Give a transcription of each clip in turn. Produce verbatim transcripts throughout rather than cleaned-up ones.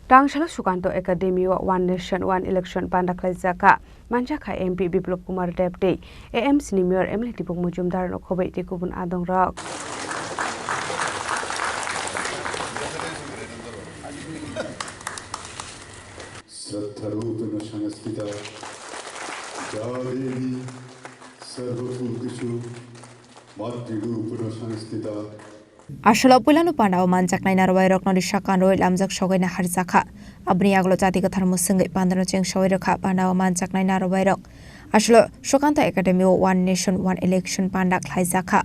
Tangsalo Sukanto Academy o One Nation One Election panda khlaijak kha. Manjakha M P Biplab Kumar Deb tei A M C ni Mayor M L A Dipok Mojumdar no khoboi tei kubun adong rok. শ্রদ্ধারূপেণ সংস্থিতা যা দেবী সর্বভূতেষু মাতৃরূপেণ সংস্থিতা। Asolo puilano pandao manjaknai narwai rokno risa kanrwi lamjak sogwi naharjakha. Aboni yagulo jati kwthar mwswngwi pandano cheng sogwi rwkha pandao manjaknai narwai rok. Asolo Sukanto Academy o One Nation One Election panda khlaijakha.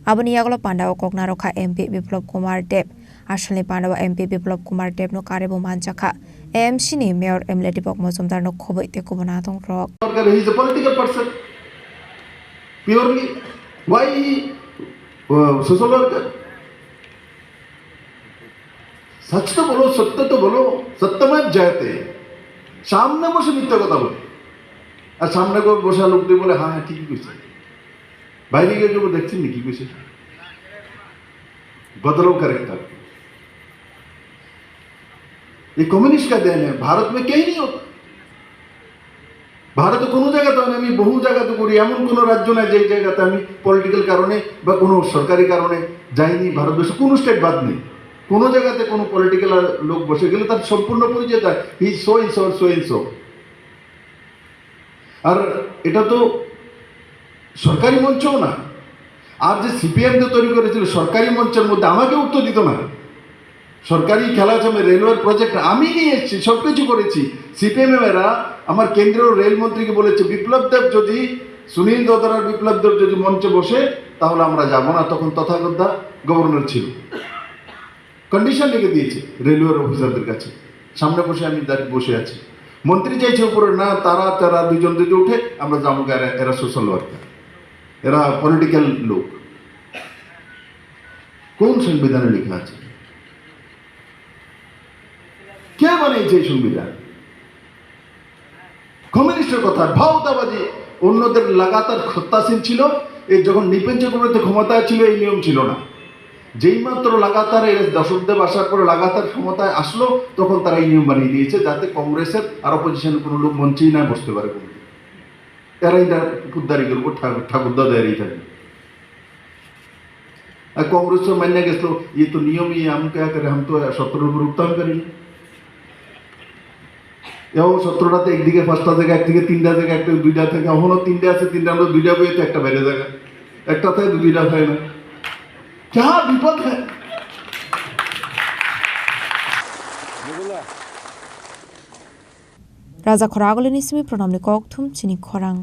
Aboni yagulo pandao kok narwkha M P Biplab Kumar Deb. Asolni pandao M P Biplab Kumar Deb no karibo manjakha. A M C ni Mayor M L A Dipok Mojumdar no khoboi tei kubun adong rok. He is a political person. Purely. Why he uh, social worker? सच तो बोलो, सत्य तो बोलो, सत्यमेव जयते। সামনে বসে মিথ্যা কথা বলে, আর সামনে করে বসে লোক দিয়ে বলে, হ্যাঁ হ্যাঁ ঠিকই কইছে। বাইরে গিয়ে কেউ দেখছেন নাকি কইছে? बदलो कैरेक्टर। ये कम्युनिस्ट का देन है। भारत में कहीं नहीं होता। ভারতে কোনো জায়গাতে হয় না। আমি বহু জায়গাতে ঘুরি, এমন কোনো রাজ্য নাই যে জায়গাতে আমি পলিটিক্যাল কারণে বা কোনো সরকারি কারণে যাইনি। ভারতবর্ষে কোনো স্টেট বাদ নেই। কোনো জায়গাতে কোনো পলিটিক্যাল লোক বসে গেলে তার সম্পূর্ণ পরিচয় দেয়, he so in so, so in so. আর এটা তো সরকারি মঞ্চও না। আর যে সিপিএম যে তৈরি করেছিল সরকারি মঞ্চের মধ্যে, আমাকে উত্তর দিত না। সরকারি খেলা আছে, আমি রেলওয়ের প্রজেক্ট আমি নিয়ে এসেছি, সব কিছু করেছি। সিপিএম এরা আমার কেন্দ্রীয় রেল মন্ত্রীকে বলেছে, বিপ্লব দেব যদি, সুনীল দদরার বিপ্লব দেব যদি মঞ্চে বসে, তাহলে আমরা যাব না। তখন তথাগত দা গভর্নর ছিল। কন্ডিশন লিখে দিয়েছে রেলওয়ের অফিসারদের কাছে, সামনে বসে আমি দাঁড়িয়ে বসে আছি। মন্ত্রী চাইছে উপরে, না, তারা তারা দুজন যদি উঠে আমরা যাবো। এরা এরা সোশ্যাল ওয়ার্কার, এরা পলিটিক্যাল লোক। কোন সংবিধানে লেখা আছে? কে বানিয়েছে এই সংবিধান? কমিউনিস্টের কথা, ভাওতাবাজি। অন্যদের লাগাতার ক্ষমতাসীন ছিল। এই যখন নৃপেন চক্রবর্তী ক্ষমতায় ছিল, এই নিয়ম ছিল না। যেই মাত্র লাগাতার এই দশক দেব আসার পরে লাগাতার ক্ষমতায় আসলো, তখন তারা এই নিয়ম বানিয়ে দিয়েছে যাতে কংগ্রেসের আর অপোজিশনের কোনো লোক মঞ্চেই না বসতে পারে কোনোদিন। এরাই তার পুদ্দারি করবো, ঠাকুর দাদা এরাই থাকবে। আর কংগ্রেস তো মান্য গেছিল, ইয়ে তো নিয়ম, ইয়ে हम क्या करें, हम तो সতেরোর উপর উঠতে পারি না। এবং সতেরোটাতে একদিকে পাঁচটা জায়গা, একদিকে তিনটা জায়গা, একটা দুইটা থাকে, এখনো তিনটা আছে, তিনটা আমরা দুইটা বইতে একটা বাইরে জায়গা, একটা থাকে দুইটা থাকে না। क्या विपद है। Raja khoragulini simi pranamni kok thum chini khorang.